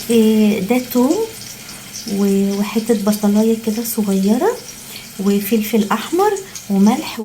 ده توم وحتة بصلايه كده صغيرة وفلفل احمر وملح.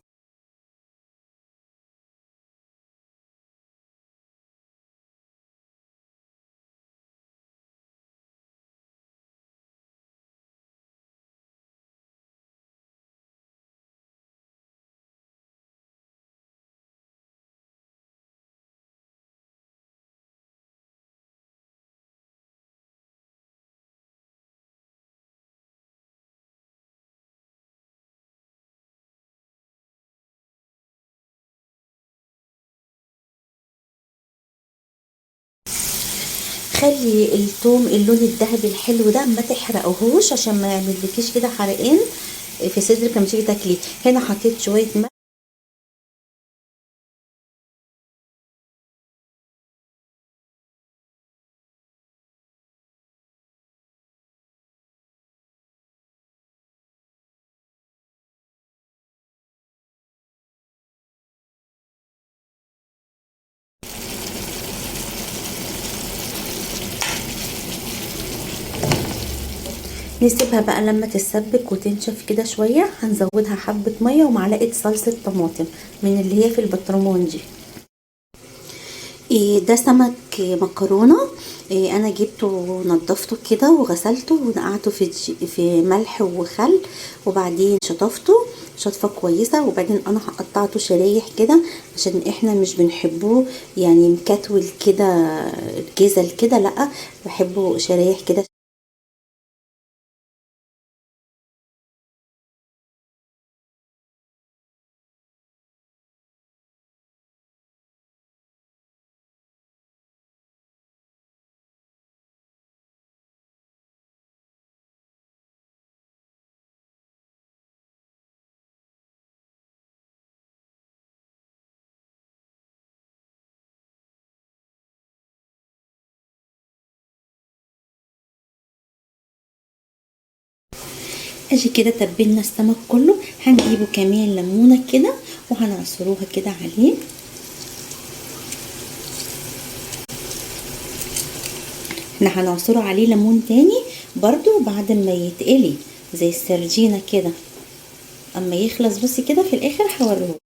خلي التوم اللون الذهبي الحلو ده ما تحرقهوش عشان ما يعملكيش كده حرقان في صدرك لما تيجي تاكليه. هنا حطيت شوية ملح. نسيبها بقى لما تتسبك وتنشف كده شوية. هنزودها حبه مية ومعلقة صلصه طماطم من اللي هي في البطرمان دي. ده سمك مكرونه، انا جبته ونضفته كده وغسلته ونقعته في ملح وخل، وبعدين شطفته شطفه كويسة، وبعدين انا قطعته شرايح كده عشان احنا مش بنحبوه يعني مكتول كده جزل كده، لا بحبه شرايح كده. اجي كده تبلنا السمك كله. هنجيبه كمان ليمونه كده وهنعصروها كده عليه. احنا هنعصره عليه ليمون تاني برضو بعد ما يتقلي زي السردينه كده، اما يخلص بس كده في الاخر هوريه.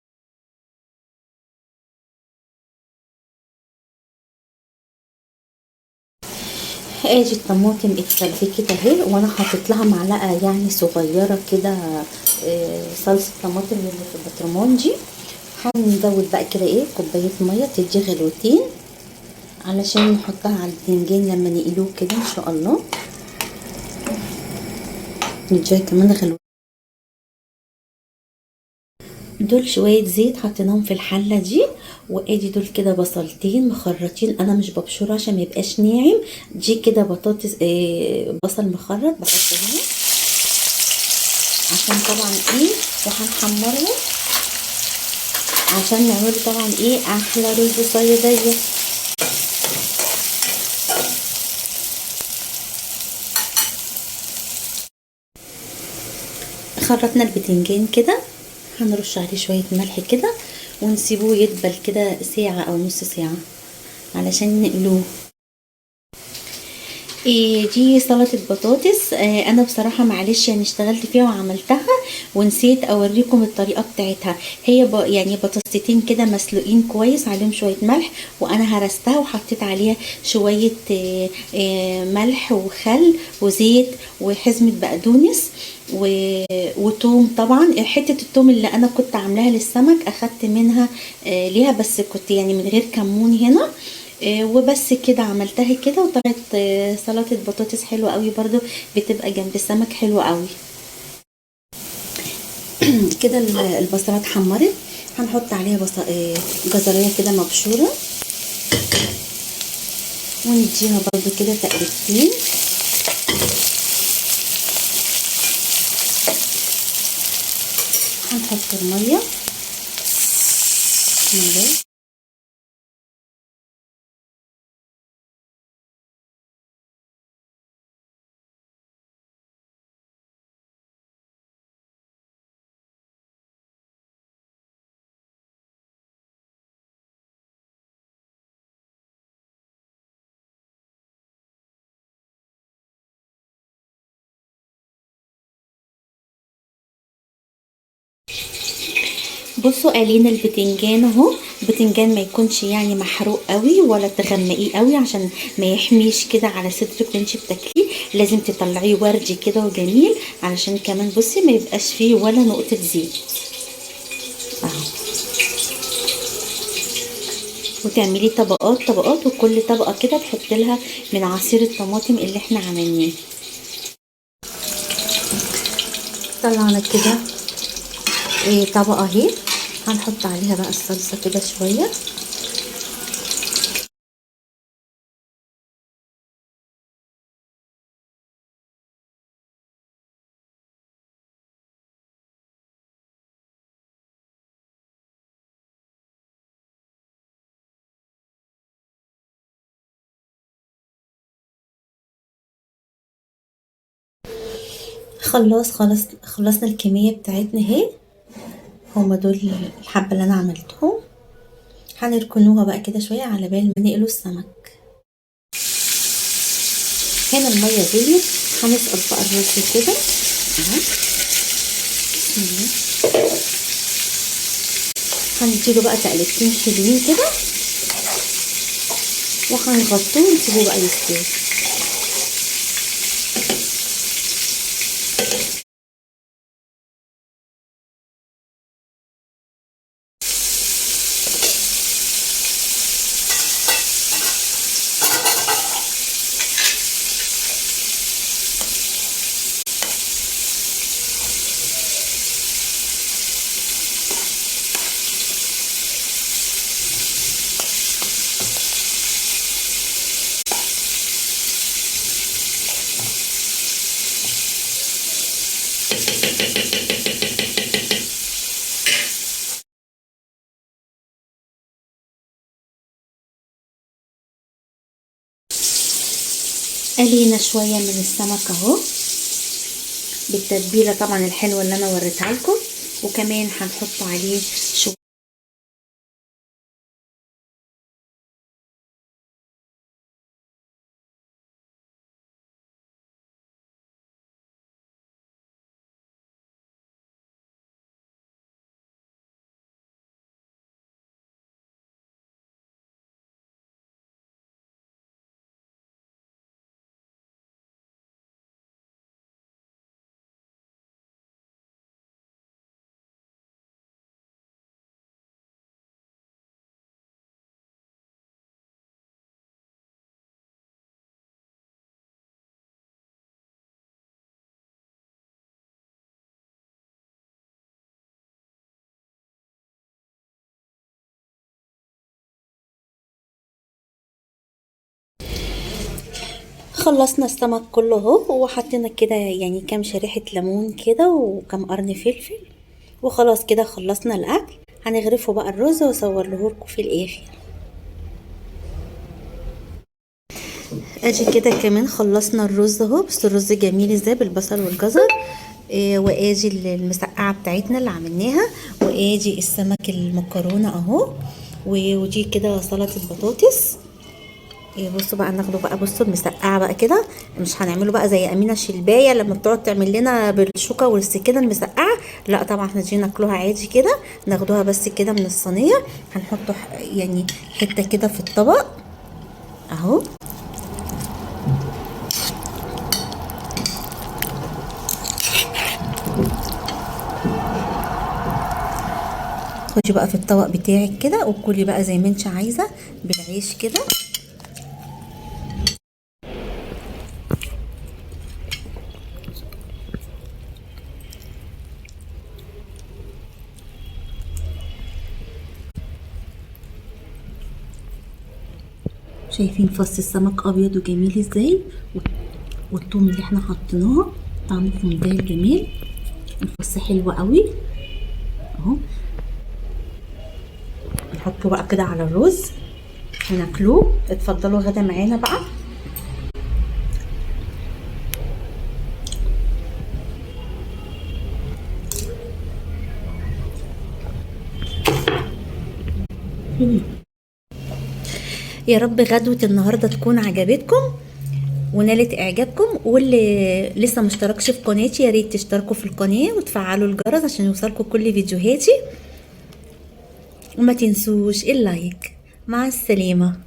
ادي الطماطم اتسبكت اهي، وانا حطيت لها معلقه يعني صغيرة كده صلصه طماطم اللي في البطرمان دي. هنزود بقى كده ايه كوباية مية تدي غلوتين علشان نحطها على البتنجان لما نقلوه كده ان شاء الله. نديها كمان غلوتين. دول شوية زيت حطيناهم في الحلة دي، وادي دول كده بصلتين مخرطين، انا مش ببشره عشان ما يبقاش ناعم. دي كده بطاطس بصل مخرط بحطه هنا عشان طبعا ايه وهنحمره عشان نعمله طبعا ايه احلى رز صياديه. خرطنا البتنجان كده، هنرش عليه شوية ملح كده ونسيبوه يدبل كده ساعة او نص ساعة علشان نقلوه. دي سلطة بطاطس. انا بصراحة معلش يعني اشتغلت فيها وعملتها ونسيت اوريكم الطريقة بتاعتها. هي يعني بطاطستين كده مسلوقين كويس عليهم شوية ملح، وانا هرستها وحطيت عليها شوية ملح وخل وزيت وحزمة بقدونس وتوم. طبعا حتة التوم اللي انا كنت عاملاها للسمك اخدت منها ليها، بس كنت يعني من غير كمون هنا وبس كده. عملتها كده وطلعت سلطة بطاطس حلوة قوي، برضو بتبقى جنب السمك حلوة قوي. كده البصلة اتحمرت، هنحط عليها جزرية كده مبشورة ونديها برضو كده تقلبتين. هنحط المية، بسم الله. بصوا قالينا البتنجان اهو، البتنجان ما يكونش يعني محروق قوي ولا تغمقيه قوي عشان ما يحميش كده على صدرك وانتي بتاكليه، لازم تطلعيه وردي كده وجميل علشان كمان بصي ما يبقاش فيه ولا نقطة زيت اهو. وتعملي طبقات طبقات، وكل طبقة كده تحطي لها من عصير الطماطم اللي احنا عملناه. طلعنا كده طبقة اهي، هنحط عليها بقى الصلصة كده شوية. خلاص خلصنا الكمية بتاعتنا اهي، هما دول الحبة اللي انا عملتهم. هنركنوها بقى كده شوية على بال ما نقلوا السمك. هنا المية غليت، هنسقط بقى الرز كده اهو. بسم الله. هنديله بقى تقلبتين حلوين كده وهنغطوه ونسيبه بقى يستوي. قلينا شوية من السمك اهو بالتتبيلة طبعا الحلوة اللي انا وريتها لكم، وكمان هنحط عليه شوية خلصنا السمك كله اهو، وحطينا كده يعني كام شريحة ليمون كده وكام قرن فلفل، وخلاص كده خلصنا الاكل. هنغرفه بقى الرز واصور لكم في الاخر. ادي كده كمان خلصنا الرز اهو، بس الرز جميل ازاي بالبصل والجزر. وادي المسقعه بتاعتنا اللي عملناها، وادي السمك المكرونه اهو، ودي كده سلطة بطاطس. بصوا بقى ناخده بقى، بصوا المسقعه بقى كده، مش هنعمله بقى زي امينه شلبايه لما بتقعد تعمل لنا بالشوكة والسكينة المسقعه، لا طبعا احنا جينا ناكلوها عادي كده، ناخدوها بس كده من الصينية، هنحطه يعني حتة كده في الطبق اهو. خدي بقى في الطبق بتاعك كده وكلي بقى زي ما انت عايزه بالعيش كده. شايفين فص السمك ابيض وجميل ازاي، والثوم اللي احنا حطيناه طعمه في منتهى الجمال، الفص حلو قوي اهو. نحطه بقى كده على الرز وناكلوه. اتفضلوا غدا معانا بقى. يا رب غدوة النهاردة تكون عجبتكم ونالت اعجابكم، واللي لسه مشتركش في قناتي يا ريت تشتركوا في القناة وتفعلوا الجرس عشان يوصلكم كل فيديوهاتي. وما تنسوش ال like. مع السلامة.